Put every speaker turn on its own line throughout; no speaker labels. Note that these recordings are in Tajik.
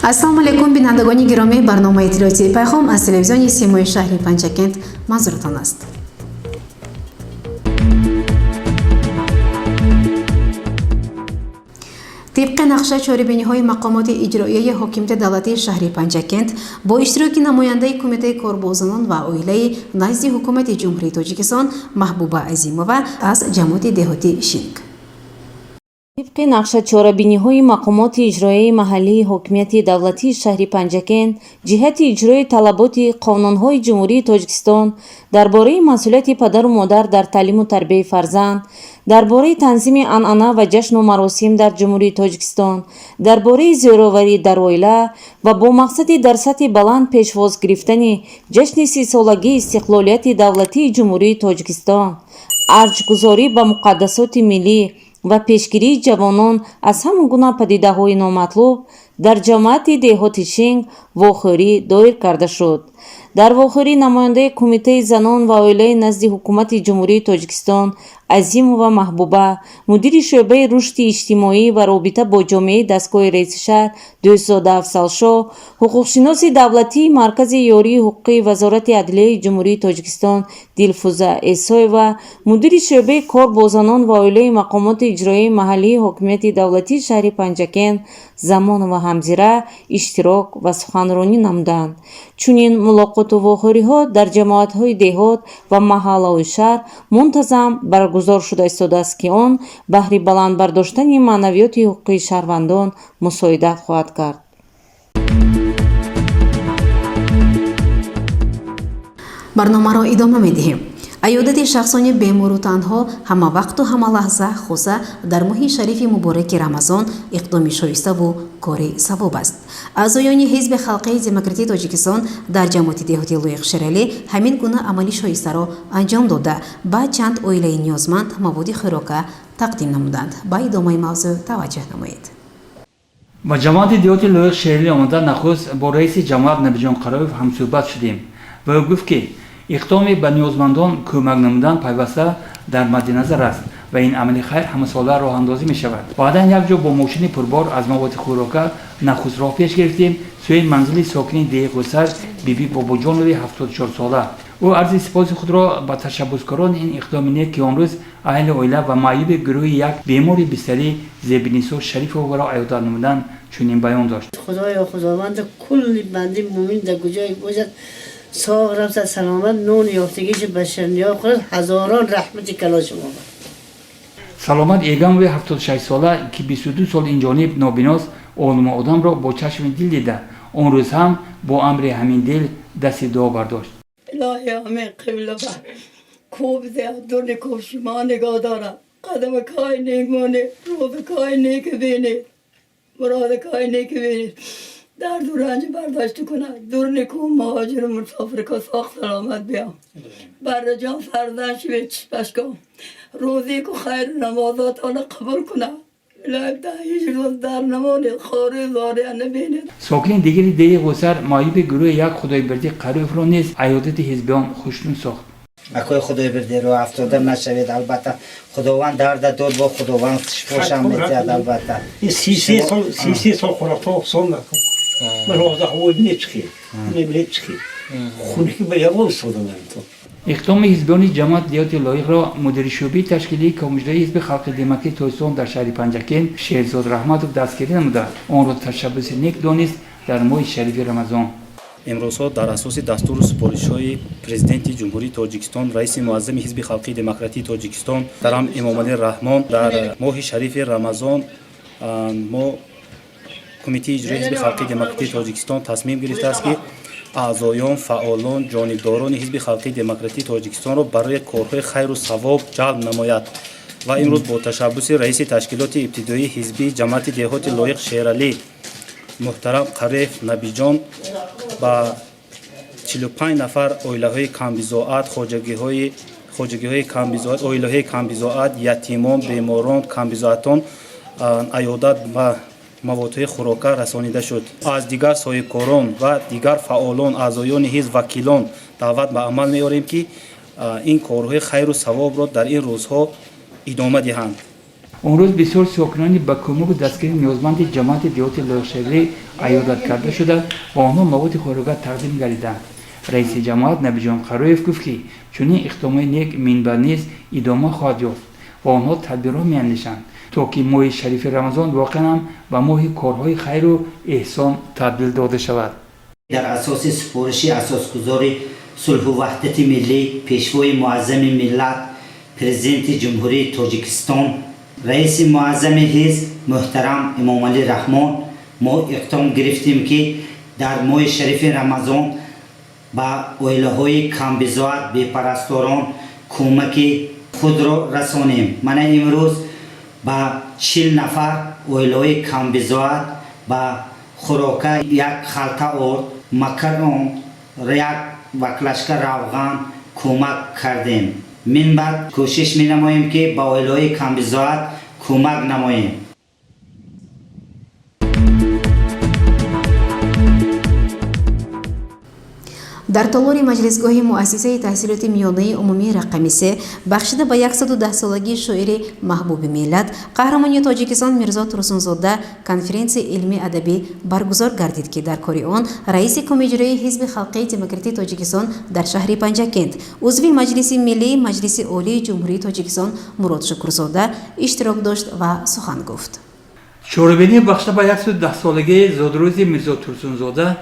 Ассалому алайкум, бинандагони гиромӣ. Барномаи иттилоотии «Пайғом» аз телевизиони Симои шаҳри Панҷакент манзуртон аст. Тибқи нақша, чорабиниҳои мақомоти иҷроияи ҳокимияти давлатии шаҳри Панҷакент бо иштироки намояндаи Кумитаи кор бо занон ва оилаи назди Ҳукумати Ҷумҳурии Тоҷикистон Маҳбуба Азимова аз ҷамоати деҳоти Шинг.
Тибқи нақша, чорабиниҳои мақомоти иҷроияи маҳаллии ҳокимияти давлатии шаҳри Панҷакент ҷиҳати иҷрои талаботи қонунҳои Ҷумҳурии Тоҷикистон дар бораи масъулияти падару модар дар таълиму тарбияи фарзанд, дар бораи танзими анъана ва ҷашну маросим дар Ҷумҳурии Тоҷикистон, дар бораи зӯроварӣ дар оила ва бо мақсади дар сатҳи баланд пешвоз гирифтани ҷашни 30-солагии истиқлолияти давлатии Ҷумҳурии Тоҷикистон, арҷгузорӣ ба муқаддасоти миллӣ ва пешгирии ҷавонон аз ҳама гуна падидаҳои номатлуб дар ҷамоати деҳоти Шинг вохӯрӣ доир карда шуд. Дар вохӯрӣ намояндаи Кумитаи занон ва оилаи назди Ҳукумати Ҷумҳурии Тоҷикистон Азимова Маҳбуба, мудири шӯъбаи рушди иҷтимоӣ ва робита бо ҷомеаи дастгоҳи раиси шаҳр Дӯстзода Афзалшоҳ, ҳуқуқшиноси давлатии Маркази ёрии ҳуқуқии Вазорати адлияи Ҷумҳурии Тоҷикистон Дилфуза Эсоева, мудири шӯъбаи кор бо занон ва оилаи мақомоти иҷроияи маҳаллии ҳокимияти давлатии шаҳри Панҷакент Замонова Ҳамзира иштирок ва суханронӣ намуданд. Чунин мулоқоту вохӯриҳо дар ҷамоатҳои деҳот ва маҳаллаҳои шаҳр мунтазам баргузор шуда истодааст, ки он баҳри баланд бардоштани маънавиёти ҳуқуқии шаҳрвандон мусоидат хоҳад кард.
Барномаро идома медиҳем. Аёдати шахсони бемору танҳо ҳама вақту ҳама лаҳза, хусуса дар моҳи шарифи мубораки Рамазон, иқдоми шоиставу кори савоб аст. Аъзоёни Ҳизби Халқии Демократии Тоҷикистон дар ҷамоати деҳоти Лоиқ Шералӣ ҳамин гуна амали шоистаро анҷом дода, ба чанд оилаи ниёзманд маводи хӯрока тақдим намуданд. Ба идомаи мавзӯъ таваҷҷӯҳ намоед.
Ба ҷамоати деҳоти Лоиқ Шералӣ омода, нахуст бо раиси ҷамоат Набиҷон Қароев ҳамсӯҳбат шудем ва ӯ гуфт, ки иқдоми ба ниёзмандон кӯмак намудан пайваста дар мадди назар аст ва ин амали хайр ҳамасола роҳандозӣ мешавад. Баъдан якҷо бо мошини пурбор аз маводи хӯрока нахуст роҳ пеш гирифтем сӯи манзили сокини деҳи Ғусар Биби Бобоҷонови 74-сола. Ӯ арзи сипоси худро ба ташаббускорони ин иқдоми нек, ки он рӯз аҳли оила ва маъюби гурӯҳи як бемори бистарӣ Зебинисо Шарифоваро аёдат намуданд, чунин баён дошт.
Худоё, Худованд, кулли банди мӯмин дар куҷое бошад, соғ рафта, саломат нон ёфтагиша ба ширниё хӯрад, ҳазорон раҳмати калон шумо.
Саломат Эгамови 76-сола, ки 22 сол инҷониб нобиност, олиму одамро бо чашми дил дида, он рӯз ҳам бо амри ҳамин дил дасти дуо бардошт.
Илоҳи, ҳамин қибла ба кӯб дур кӯб шумо нигоҳ дорад, қадам кой нек монед, рӯз кой нек бинед, мурод кой нек бинед, дарду ранҷ бардошта кунад, дур нику муҳоҷиру мусофир ка соғ саломат биям, барраҷон фарзанд шивед, чишпашком рӯзе ку хайру намозотона қабул кунад. Ҳеҷ рӯз дар намонед, хору зория набинед.
Сокини дигари деҳи Ғусар, маъюби гурӯҳи як Худойбердӣ Қариевро низ аёдати ҳизбиён хушнуд сохт.
Акои Худойбердиро афтода нашавед, албатта, Худованд дарда дод, бо Худованд шифошам метиҳад, албатта.
33 сол, 33 сол хӯрокто сон накун. Ман ҳозир ҳаво мечхи, мечхи, хунки ба ягон истода наметавон.
Иқдоми ҳизбиёни ҷамоат деҳоти Лоиқро мудири шӯъбаи ташкилии Комиҷраи Ҳизби Халқи Демократии Тоҷикистон дар шаҳри Панҷакент Шерзод Раҳматов дастгирӣ намуда, онро ташаббуси нек донист дар моҳи шарифи Рамазон.
Имрӯзҳо дар асоси дастуру супоришҳои Президенти Ҷумҳурии Тоҷикистон, раиси муаззами Ҳизби Халқии Демократии Тоҷикистон муҳтарам Эмомалӣ Раҳмон, дар моҳи шарифи Рамазон мо, Кумитаи иҷроии Ҳизби Халқии Демократии Тоҷикистон, тасмим гирифтааст, ки аъзоён, фаъолон, ҷонибдорони Ҳизби Халқии Демократии Тоҷикистонро барои корҳои хайру савоб ҷалб намояд. Ва имрӯз бо ташаббуси раиси ташкилоти ибтидоии ҳизбии ҷамоати деҳоти Лоиқ Шералӣ муҳтарам Қариев Набиҷон ба 45 нафар оилаҳои камбизоат, хоҷагиҳои камбизоат, оилаҳои камбизоат, ятимон, беморон, камбизоатон аёдат ба маводҳои хӯрока расонида шуд. Аз дигар соҳибкорон ва дигар фаъолон, аъзоёни ҳизб, вакилон даъват ба амал меорем, ки ин корҳои хайру савобро дар ин рӯзҳо идома диҳанд.
Он рӯз бисёр сокинони ба кӯмаку дастгирии ниёзманди ҷамоати деҳоти Лоиқшерли аёдат карда шуда, ба онҳо маводи хӯрока тақдим гардиданд. Раиси ҷамоат Набиҷон Қароев гуфт, ки чунин иқдомҳои нек минбаъд низ идома хоҳад ёфт ва онҳо тадбирҳо меандешанд, то ки моҳи шарифи Рамазон воқеан ҳам ба моҳи корҳои хайру эҳсон табдил дода шавад.
Дар асоси супориши асосгузори сулҳу ваҳдати миллӣ, пешвои муаззами миллат, президенти Ҷумҳурии Тоҷикистон, раиси муаззами ҳизб муҳтарам Эмомалӣ Раҳмон, мо иқдом гирифтем, ки дар моҳи шарифи Рамазон ба оилаҳои камбизоат, бепарасторон кӯмаки худро расонем. Мана имрӯз ба 40 нафар оилаҳои камбизоат ба хӯрока як халта орд, макарон, як баклашка равған кӯмак кардем. Минбаъд кӯшиш менамоем, ки ба оилаҳои камбизоат кӯмак намоем.
Дар толори маҷлисгоҳи муассисаи таҳсилоти миёнаи умумии рақами 3, бахшида ба 110-солагии шоири маҳбуби миллат, қаҳрамони Тоҷикистон Мирзо Турсунзода, конференсияи илмӣ адабӣ баргузор гардид, ки дар кори он раиси Комиҷроии Ҳизби халқии демократии Тоҷикистон дар шаҳри Панҷакент, узви Маҷлиси Миллии Маҷлиси Олии Ҷумҳурии Тоҷикистон Мурод Шукрзода иштирок дошт ва сухан гуфт.
Чорабинӣ бахшида ба 110-солагии зодрӯзи Мирзо Турсунзода,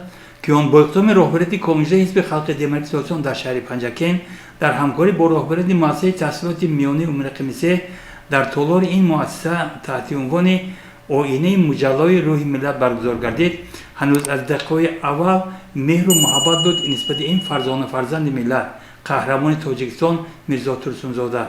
ки он бо иқдоми роҳбарияти Комиҷраи Ҳизби халқи демократии Тоҷикистон дар шаҳри Панҷакент дар ҳамкорӣ бо роҳбарияти муассисаи таҳсилоти миёнаи умумии рақами 3 дар толори ин муассиса таҳти унвони «Оинаи муҷаллои рӯҳи миллат» баргузор гардид, ҳанӯз аз дақиқаҳои аввал меҳру муҳаббат буд нисбати ин фарзона фарзанди миллат, қаҳрамони Тоҷикистон Мирзо Турсунзода.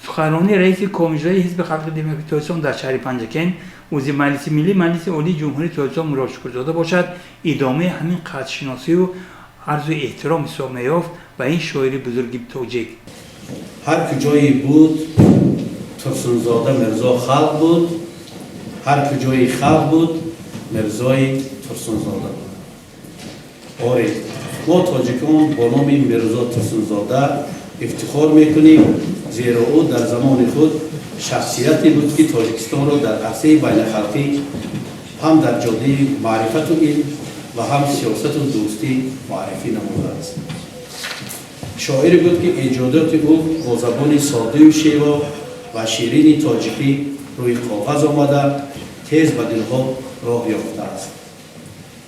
Суханронии раиси Комиҷраи Ҳизби халқи демократии Тоҷикистон дар шаҳри Панҷакент, узви Маҷлиси Миллии Маҷлиси Олии Ҷумҳурии Тоҷикистон Мурод Шукрзода бошад, идомаи ҳамин қадршиносию арзу эҳтиром ҳисоб меёфт ба ин шоири бузурги тоҷик.
Ҳар куҷое буд Турсунзода Мирзо, халқ буд, ҳар куҷои халқ буд, Мирзои Турсунзода буд. Оре, мо тоҷикон бо номи Мирзо Турсунзода ифтихор мекунем, зеро ӯ дар замони худ шахсияте буд, ки Тоҷикистонро дар арсаи байналхалқӣ ҳам дар ҷодаи маърифату илм ва ҳам сиёсату дӯстӣ муаррифӣ намудааст. Шоире буд, ки эҷодиёти ӯ бо забони соддаю шево ва ширини тоҷикӣ рӯи коғаз омада, тез ба дилҳо роҳ ёфтааст.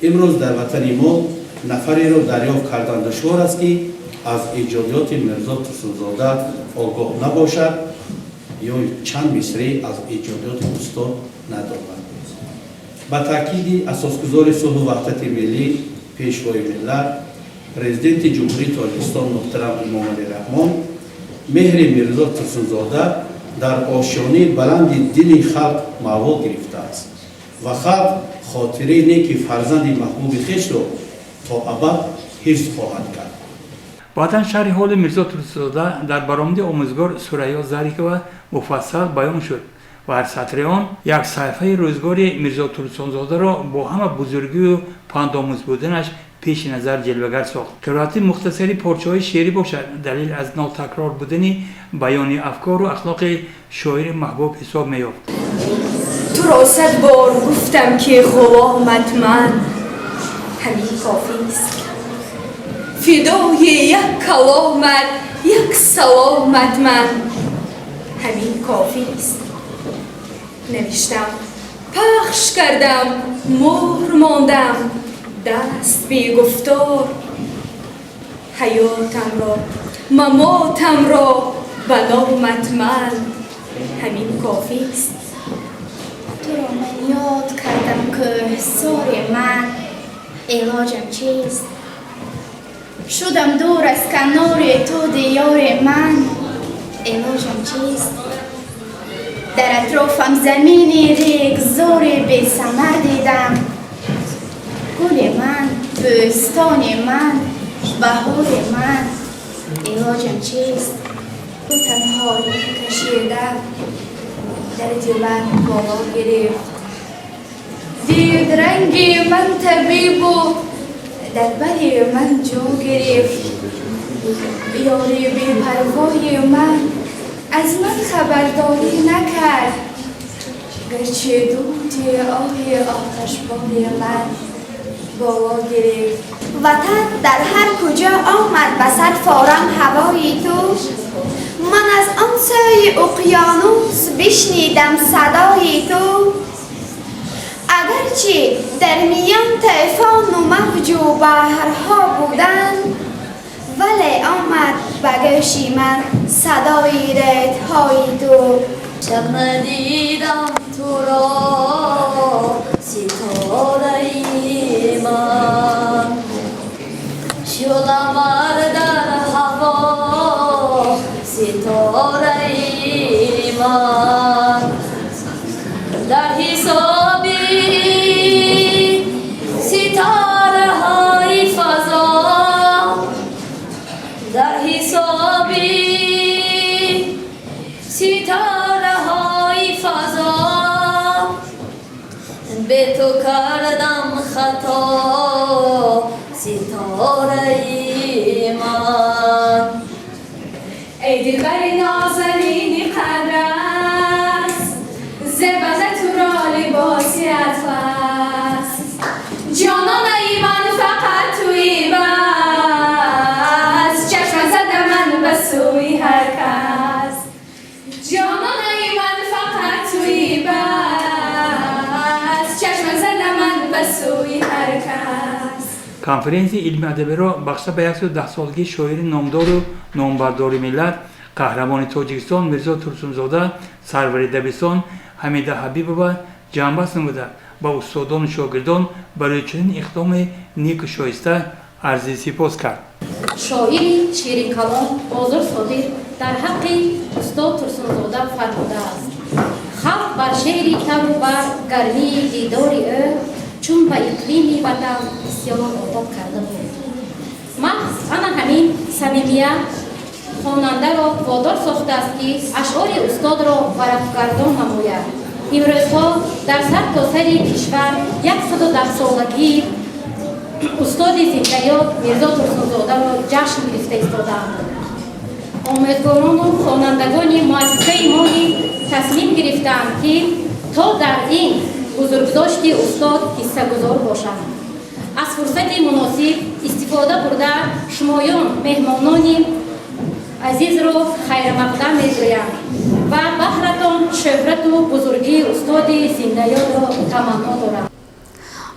Имрӯз дар ватани мо нафареро дарёфт кардан душвор аст, ки аз эҷодиёти Мирзо Турсунзода огоҳ набошад ё чанд мисрӣ аз эҷодиёти устод надорад. Ба таъкиди асосгузори сулҳу ваҳдати миллӣ, пешвои миллат, президенти Ҷумҳурии Тоҷикистон муҳтарам Эмомалӣ Раҳмон, меҳри Мирзо Турсунзода дар ошёнаи баланди дили халқ маъво гирифтааст ва халқ хотираи неки фарзанди маҳбуби хешро то абад ҳифз хоҳад кард.
Баъдан шарҳи ҳоли Мирзо Турсунзода дар баромади омӯзгор Сурайё Зарикова муфассал баён шуд ва ҳар сатри он як саҳифаи рӯзгори Мирзо Турсунзодаро бо ҳама бузургию пандомӯз буданаш пеши назар ҷилвагар сохт. Қироати мухтасари порчаҳои шеърӣ бошад, далел аз нотакрор будани баёни афкору ахлоқи шоири маҳбуб ҳисоб меёфт.
Туро сад бор гуфтам, ки ғуломат ман, ҳамин кофист. Фидои як каломат, як саломат ман, ҳамин кофист. Навиштам, пахш кардам, мӯҳр мондам, даст бегуфтор. Ҳаётамро, мамотамро ба номат ман, ҳамин кофист.
Туро ман ёд кардам, кӯҳсори ман, илоҷам чист? Шудам дур аз канори ту, диёри ман, илоҷам чист? Дар атрофам замини регзори бесамар дидам. Гули ман, бӯстони ман, баҳори ман, илоҷам чист?
Ту танҳоӣ кашида, дарди ман боло гирифт. Дид ранги ман табибу дар бари ман ҷо гирифт. Ёри бепарвои ман аз ман хабардорӣ накард. Гарчи дуди оҳи оташбори ман боло гирифт.
Ватан дар ҳар куҷо омад ба сар форам ҳавои ту, ман аз он сӯи уқёнус бишнидам садои ту. Агарчи дар миён тӯфону мавҷу баҳрҳо буданд, вале омад ба гӯши ман садои редҳои ту.
Шаб надидам туро, ситораи ман, шӯълавар дар ҳаво, ситораи ман, дар ҳисоби ситораҳои фазо, дар ҳисоби ситораҳои фазо, бе ту кардам хато, ситораи ман.
Эй дилбари нозанини қадрас, зебанда туро либоси атлас, ҷононаи ман фақат туи бас, чашма зада ман ба сӯи ҳар кас, ҷононаи ман фақат туи бас, чашма зада ман ба сӯи ҳар кас.
Конференсияи илми адабиро бахшида ба 110-солагии шоири номдору номбардори миллат, қаҳрамони Тоҷикистон Мирзо Турсунзода сарвари дабистон Ҳамида Ҳабибова ҷамъбаст намуда, ба устодону шогирдон барои чунин иқдоми неку шоиста арзи сипос кард.
Шоири ширинкалом Бозор Содиқ дар ҳаққи устод Турсунзода фармудааст: халқ бар шеъри тавру бар гармии дидори ӯ чун ба иқлими ватан бисёр одат карда буд. Маҳз ана ҳамин самимият хонандаро водор сохтааст, ки ашъори устодро варақгардон намояд. Имрӯзҳо дар сар то сари кишвар 110-солагии устоди зиндаёд Мирзо Турсунзодаро ҷашн гирифта истодаанд. Омӯзгорону хонандагони муассисаи мо низ тасмим гирифтаанд, ки то дар ин бузургдошти устод ҳиссагузор бошанд. Аз фурсати муносиб истифода бурда, шумоён меҳмонони азизро хайрмақдам мегӯям ва баҳратон шӯҳрату бузургии устоди зиндаёдро таманно дорам.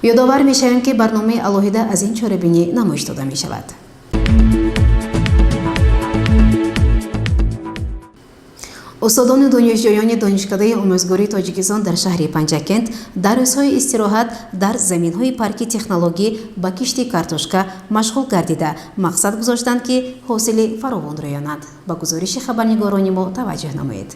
Ёдовар мешавем, ки барномаи алоҳида аз ин чорабинӣ намоиш дода мешавад. Устодону донишҷӯёни Донишкадаи омӯзгории Тоҷикистон дар шаҳри Панҷакент дар рӯзҳои истироҳат дар заминҳои парки технологӣ ба кишти картошка машғул гардида, мақсад гузоштанд, ки ҳосили фаровон рӯёнанд. Ба гузориши хабарнигорони мо таваҷҷӯҳ намоед.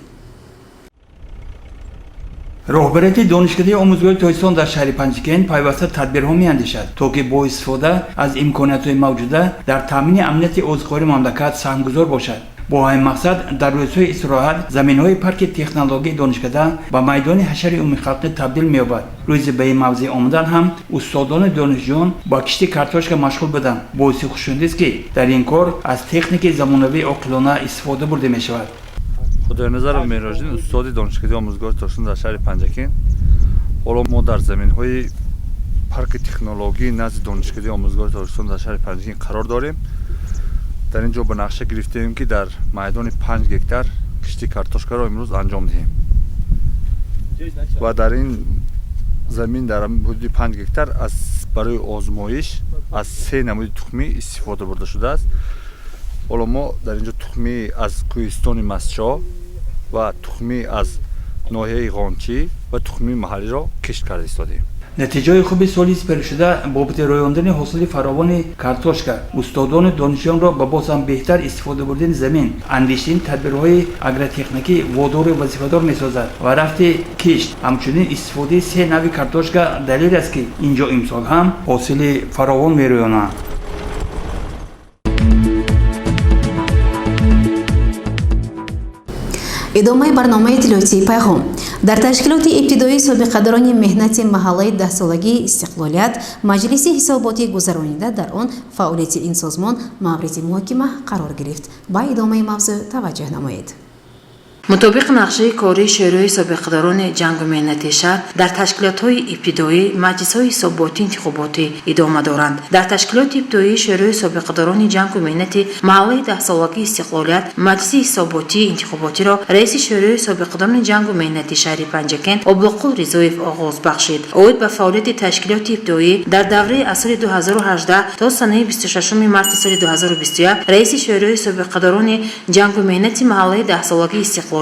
Роҳбарияти Донишкадаи омӯзгории Тоҷикистон дар шаҳри Панҷакент пайваста тадбирҳо меандешад, то ки бо истифода аз имкониятҳои мавҷуда дар таъмини амнияти озуқавории мамлакат саҳмгузор бошад. Бо ҳамин мақсад дар рӯзҳои истироҳат заминҳои парки технологии донишкада ба майдони ҳашари умумихалқӣ табдил меёбад. Рӯзи ба ин мавзеъ омадан ҳам устодону донишҷӯён ба кишти картошка машғул буданд. Боиси хушнудист, ки дар ин кор аз техникаи замонавии оқилона истифода бурда мешавад.
Худойназаров Мероҷиддин, устоди Донишкадаи омӯзгори Тоҷикистон дар шаҳри Панҷакент. Ҳоло мо дар заминҳои парки технологии назди Донишкадаи омӯзгори Тоҷикистон дар шаҳри Панҷакент қарор дорем. Дар ин ҷо ба нақша гирифтаем, ки дар майдони 5 гектар кишти картошкаро имрӯз анҷом диҳем ва дар ин замин дар ҳудуди 5 гектар аз барои озмоиш аз се намуди тухмӣ истифода бурда шудааст. Ҳоло мо дар ин ҷо тухмӣ аз кӯҳистони Мастчоҳ ва тухмӣ аз ноҳияи Ғончӣ ва тухмии маҳаллиро кишт карда истодем.
Натиҷаҳои хуби соли сипаришуда бобати рӯёндани ҳосили фаровони картошка устодону донишҷӯёнро ба боз ҳам беҳтар истифода бурдани замин, андешидани тадбирҳои агротехникӣ водору вазифадор месозад ва рафти кишт, ҳамчунин истифодаи се нави картошка далел аст, ки ин ҷо имсол ҳам ҳосили фаровон мерӯёнанд.
Идомаи барномаи иттилоотии «Пайғом». Дар ташкилоти ибтидоии собиқадорони меҳнати маҳаллаи 10-солагии Истиқлолият маҷлиси ҳисоботӣ гузаронида, дар он фаъолияти ин созмон мавриди муҳокима қарор гирифт. Ба идомаи мавзӯъ таваҷҷӯҳ намоед.
Мутобиқи нақшаи кории Шӯрои собиқадорони ҷангу меҳнати шаҳр, дар ташкилотҳои ибтидоӣ маҷлисҳои ҳисоботӣ интихоботӣ идома доранд. Дар ташкилоти ибтидоии Шӯрои собиқадорони ҷангу меҳнати маҳаллаи даҳсолагии истиқлолият маҷлиси ҳисоботии интихоботиро раиси Шӯрои собиқадорони ҷангу меҳнати шаҳри Панҷакент Облоқул Ризоев оғоз бахшид. Оид ба фаъолияти ташкилоти ибтидоӣ дар давраи аз соли 2018 то санаи 26 марти соли 2021 раиси Шӯрои собиқадорони ҷангу меҳнати маҳаллаи даҳсолагии истиқлолият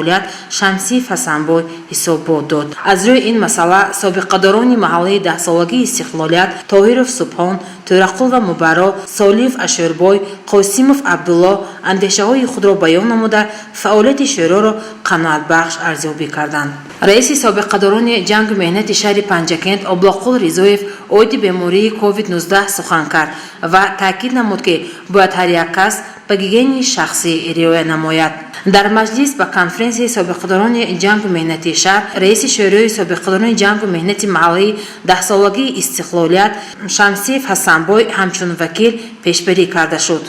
Шамсиев Ҳасанбой ҳисобот дод. Аз рӯи ин масъала собиқадорони маҳаллаи даҳсолагии истиқлолият Тоҳиров Субҳон, Тӯрақулова Мубарро, Солиев Ашӯрбой, Қосимов Абдулло андешаҳои худро баён намуда, фаъолияти шӯроро қаноатбахш арзёбӣ карданд. Раиси собиқадорони ҷангу меҳнати шаҳри Панҷакент Облоқул Ризоев оиди бемории COVID-19 сухан кард ва таъкид намуд, ки бояд ҳар як кас ба гигиенаи шахсӣ риоя намояд. Дар маҷлис ба конференсияи собиқадорони ҷангу меҳнати шаҳр раиси Шӯрои собиқадорони ҷангу меҳнати маҳаллаи даҳсолагии истиқлолият Шамсиев Ҳасанбой ҳамчун вакил пешбарӣ карда шуд.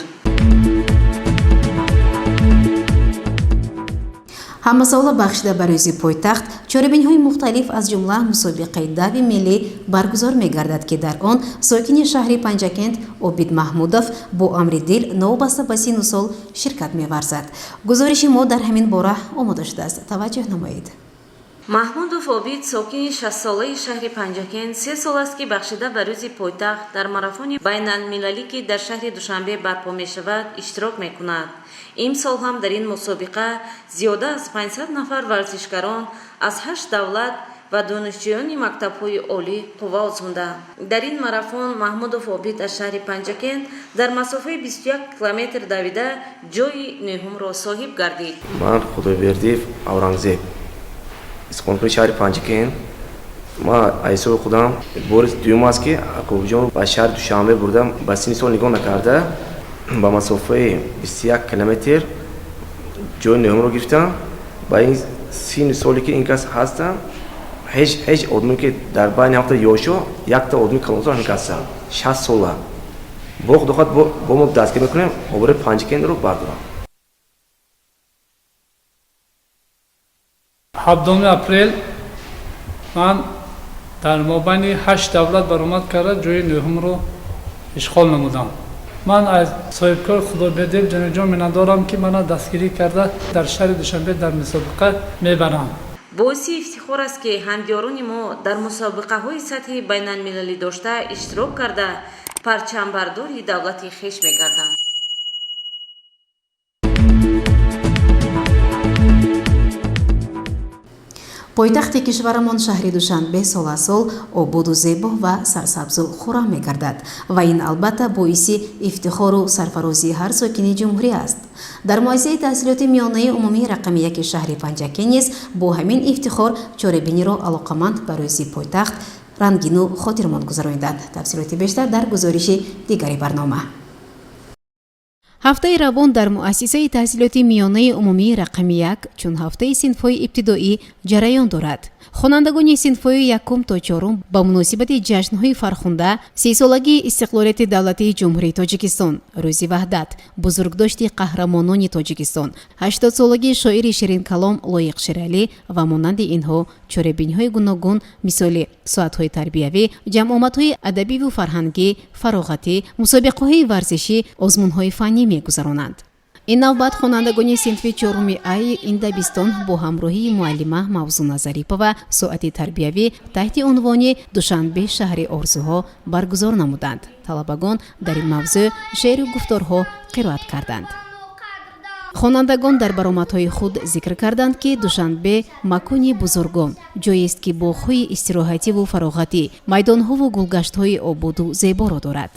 Ҳамасола бахшида ба рӯзи пойтахт чорабиниҳои мухталиф, аз ҷумла мусобиқаи дави миллӣ баргузор мегардад, ки дар он сокини шаҳри Панҷакент Обид Маҳмудов бо амри дил новобаста ба сину сол ширкат меварзад. Гузориши мо дар ҳамин бора омода шудааст, таваҷҷӯҳ намоед.
Маҳмудов Обид, сокини шастсолаи шаҳри Панҷакент, 3 сол аст, ки бахшида ба рӯзи пойтахт дар марафони байналмилалӣ, ки дар шаҳри Душанбе барпо мешавад, иштирок мекунад. Имсол ҳам дар ин мусобиқа зиёда аз 500 нафар варзишгарон аз ҳашт давлат ва донишҷӯёни мактабҳои олӣ қувва озмуданд. Дар ин марафон Маҳмудов Обид аз шаҳри Панҷакент дар масофаи 21 километр давида, ҷойи нӯҳумро соҳиб гардид.
Ман Худойбердиев Аврангзеб, истиқоматкунандаи шаҳри Панҷакент. Ман аз ҳисоби худам бори дуюм аст, ки Акобиҷон ба шаҳри Душанбе бурдам. Ба синни сол нигоҳ накарда, ба масофаи 21 километр ҷои нӯҳумро гирифтам. Ба ин синни соле, ки ин кас ҳастам, ҳеҷ одаме, ки дар байни ҳамта ёшо якта одами калонсол ҳамин кас ҳастам, 60 сола. Бо худо хоҳад, бо мо дастгирӣ мекунем, обрӯи Панҷакентро бардорам.
7 апрел ман дар мобайни ҳашт давлат баромад карда, ҷои нӯҳумро ишғол намудам. Ман аз соҳибкор Худобердиев Ҷаноҷон миннатдорам, ки мана дастгирӣ карда, дар шаҳри Душанбе дар мусобиқа мебарам.
Боиси ифтихор аст, ки ҳамдиёрони мо дар мусобиқаҳои сатҳи байналмилалӣ дошта иштирок карда, парчамбардори давлати хеш мегарданд.
Пойтахти кишварамон шаҳри Душанбе сол аз сол ободу зебо ва сарсабзу хуррам мегардад ва ин албатта боиси ифтихору сарфарозии ҳар сокини ҷумҳурӣ аст. Дар муассисаи таҳсилоти миёнаи умумии рақами яки шаҳри Панҷакент низ бо ҳамин ифтихор чорабиниро алоқаманд ба рӯзи пойтахт рангину хотирмон гузарониданд. Тафсилоти бештар дар гузориши дигари барнома. Ҳафтаи равон дар муассисаи таҳсилоти миёнаи умумии рақами як чун ҳафтаи синфҳои ибтидоӣ ҷараён дорад. Хонандагони синфҳои якум то чорум ба муносибати ҷашнҳои фархунда: сисолагии истиқлолияти давлатии Ҷумҳурии Тоҷикистон, Рӯзи Ваҳдат, бузургдошти қаҳрамонони Тоҷикистон, 80-солагии шоири ширинкалом Лоиқ Шералӣ ва монанди инҳо чорабиниҳои гуногун, мисоли соатҳои тарбиявӣ, ҷамъомадҳои адабиву фарҳангӣ, фароғатӣ, мусобиқаҳои варзишӣ, озмунҳои фаннӣ мегузаронанд. Ин навбат хонандагони синфи чоруми ай ин дабистон бо ҳамроҳии муаллима Мавзуна Зарипова соати тарбиявӣ таҳти унвони «Душанбе шаҳри орзуҳо» баргузор намуданд. Талабагон дар ин мавзӯъ шеъру гуфторҳо қироат карданд. Хонандагон дар баромадҳои худ зикр карданд, ки Душанбе макони бузургон, ҷоест, ки боғҳои истироҳативу фароғатӣ, майдонҳову гулгаштҳои ободу зеборо дорад.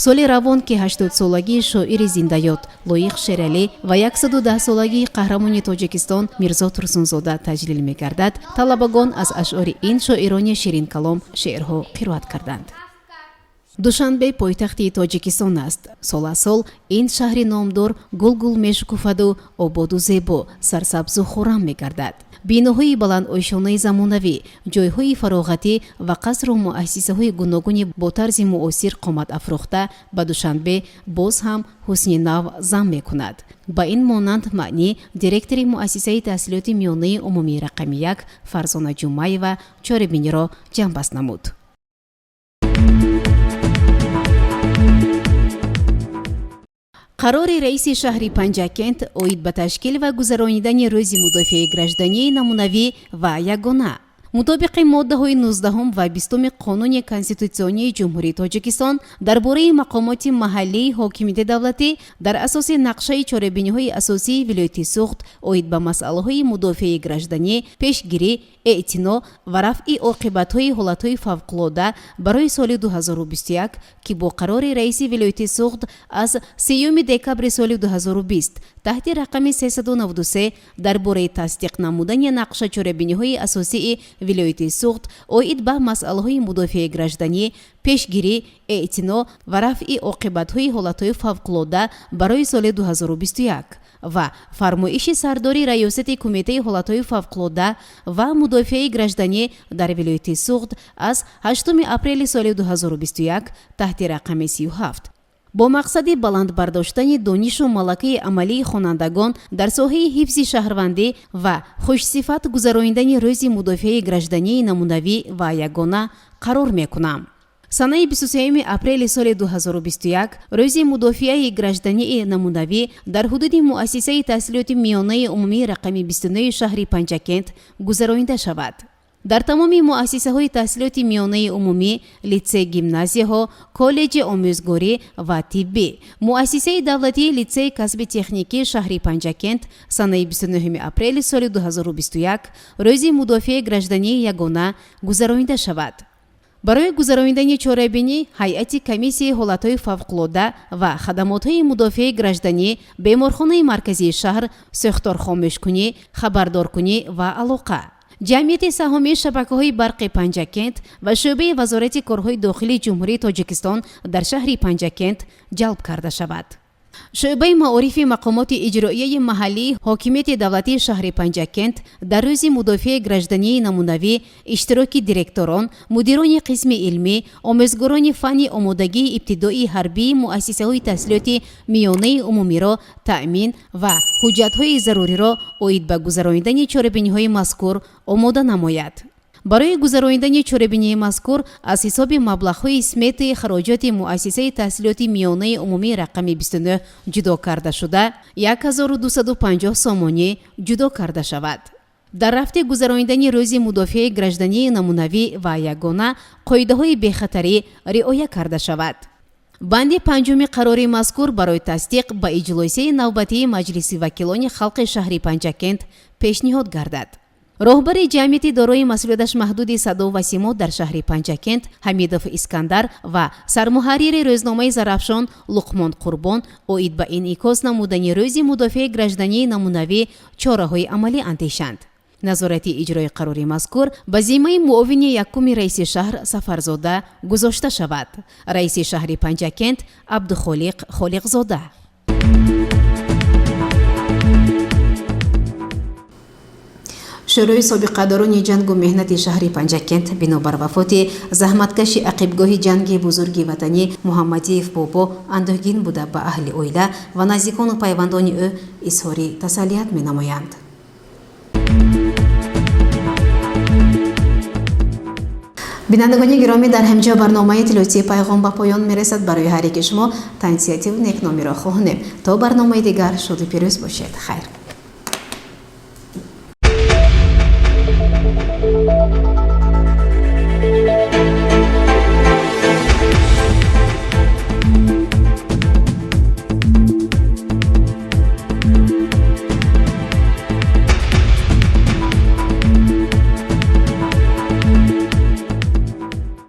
Соли равон, ки 80-солагии шоири зиндаёд Лоиқ Шералӣ ва 110-солагии қаҳрамони Тоҷикистон Мирзо Турсунзода таҷлил мегардад, талабагон аз ашъори ин шоирони ширинкалом шеърҳо қироат карданд. Душанбе пойтахти Тоҷикистон аст. Сол аз сол ин шаҳри номдор гулгул мешукуфаду ободу зебо, сарсабзу хуррам мегардад. Биноҳои баландошёнаи замонавӣ, ҷойҳои фароғатӣ ва қасру муассисаҳои гуногуни бо тарзи муосир қомат афрохта ба Душанбе боз ҳам ҳусни нав зам мекунад. Ба ин монанд маънӣ директори муассисаи таҳсилоти миёнаи умумии рақами 1 Фарзона Ҷумаева чорабиниро ҷамъбаст намуд. Қарори раиси шаҳри Панҷакент оид ба ташкил ва гузаронидани рӯзи мудофиаи граждании намунавӣ ва ягона. Мутобиқи моддаҳои 19 ва 20 Қонуни Конститутсионии Ҷумҳурии Тоҷикистон дар бораи мақомоти маҳаллии ҳокимияти давлатӣ, дар асоси нақшаи чорабиниҳои асосии вилояти Суғд оид ба масъалаҳои мудофиаи гражданӣ, пешгирӣ, эътино ва рафъи оқибатҳои ҳолатҳои фавқулода барои соли 2021, ки бо қарори раиси вилояти Суғд аз 3 декабри соли 2020 таҳти рақами 393 дар бораи тасдиқ намудани нақша чорабиниҳои асосии вилояти Суғд оид ба масъалаҳои мудофиаи гражданӣ, пешгирӣ, эътино ва рафъи оқибатҳои ҳолатҳои фавқулода барои соли 2021 ва фармоиши сардори Раёсати Кумитаи ҳолатҳои фавқулода ва мудофиаи гражданӣ дар вилояти Суғд аз 8 апрели соли 2021 таҳти рақами 37, бо мақсади баланд бардоштани донишу малакаи амалии хонандагон дар соҳаи ҳифзи шаҳрвандӣ ва хушсифат гузаронидани рӯзи мудофиаи граждании намунавӣ ва ягона қарор мекунам. Санаи 23 апрели соли 2021 рӯзи мудофиаи граждании намунавӣ дар ҳудуди муассисаи таҳсилоти миёнаи умумии рақами 29 шаҳри Панҷакент гузаронида шавад. Дар тамоми муассисаҳои таҳсилоти миёнаи умумӣ, литсей, гимназияҳо, коллеҷи омӯзгорӣ ва тиббӣ, муассисаи давлатии литсеи касби техникии шаҳри Панҷакент санаи 29 апрели соли 2021 рӯзи мудофиаи граждании ягона гузаронида шавад. Барои гузаронидани чорабинӣ ҳайати комиссияи ҳолатҳои фавқулода ва хадамотҳои мудофиаи гражданӣ, беморхонаи марказии шаҳр, сӯхторхомӯшкунӣ, хабардоркунӣ ва алоқа, ҷамъияти саҳомии шабакаҳои барқи Панҷакент ва шӯъбаи Вазорати корҳои дохилии Ҷумҳурии Тоҷикистон дар шаҳри Панҷакент ҷалб карда шавад. Шӯъбаи маорифи мақомоти иҷроияи маҳаллии ҳокимияти давлатии шаҳри Панҷакент дар рӯзи мудофиаи граждании намунавӣ иштироки директорон, мудирони қисми илмӣ, омӯзгорони фанни омодагии ибтидоии ҳарбии муассисаҳои таҳсилоти миёнаи умумиро таъмин ва ҳуҷҷатҳои заруриро оид ба гузаронидани чорабиниҳои мазкур омода намояд. Барои гузаронидани чорабинии мазкур аз ҳисоби маблағҳои сметаи хароҷоти муассисаи таҳсилоти миёнаи умумии рақами 29 ҷудо карда шуда 1250 сомонӣ ҷудо карда шавад. Дар рафти гузаронидани рӯзи мудофиаи граждании намунавӣ ва ягона қоидаҳои бехатарӣ риоя карда шавад. Банди панҷуми қарори мазкур барои тасдиқ ба иҷлосияи навбатии Маҷлиси вакилони халқи шаҳри Панҷакент пешниҳод гардад. Роҳбари ҷамъияти дорои масъулияташ маҳдуди «Садо ва симо» дар шаҳри Панҷакент Ҳамидов Искандар ва сармуҳаррири рӯзномаи «Зарафшон» Луқмон Қурбон оид ба инъикос намудани рӯзи мудофиаи граждании намунавӣ чораҳои амалӣ андешанд. Назорати иҷрои қарори мазкур ба зиммаи муовини якуми раиси шаҳр Сафарзода гузошта шавад. Раиси шаҳри Панҷакент Абдухолиқ Холиқзода. Шӯрои собиқадорони ҷангу меҳнати шаҳри Панҷакент бинобар вафоти заҳматкаши ақибгоҳи ҷанги бузурги ватанӣ Муҳаммадиев Бобо андӯҳгин буда, ба аҳли оила ва наздикону пайвандони ӯ изҳори тасаллият менамоянд. Бинандагони гиромӣ, дар ҳамҷо барномаи иттилоотии «Пайғом» ба поён мерасад. Барои ҳар яки шумо тансиҳативу некномиро хоҳонем. То барномаи дигар шоду пирӯз бошед. Хайр.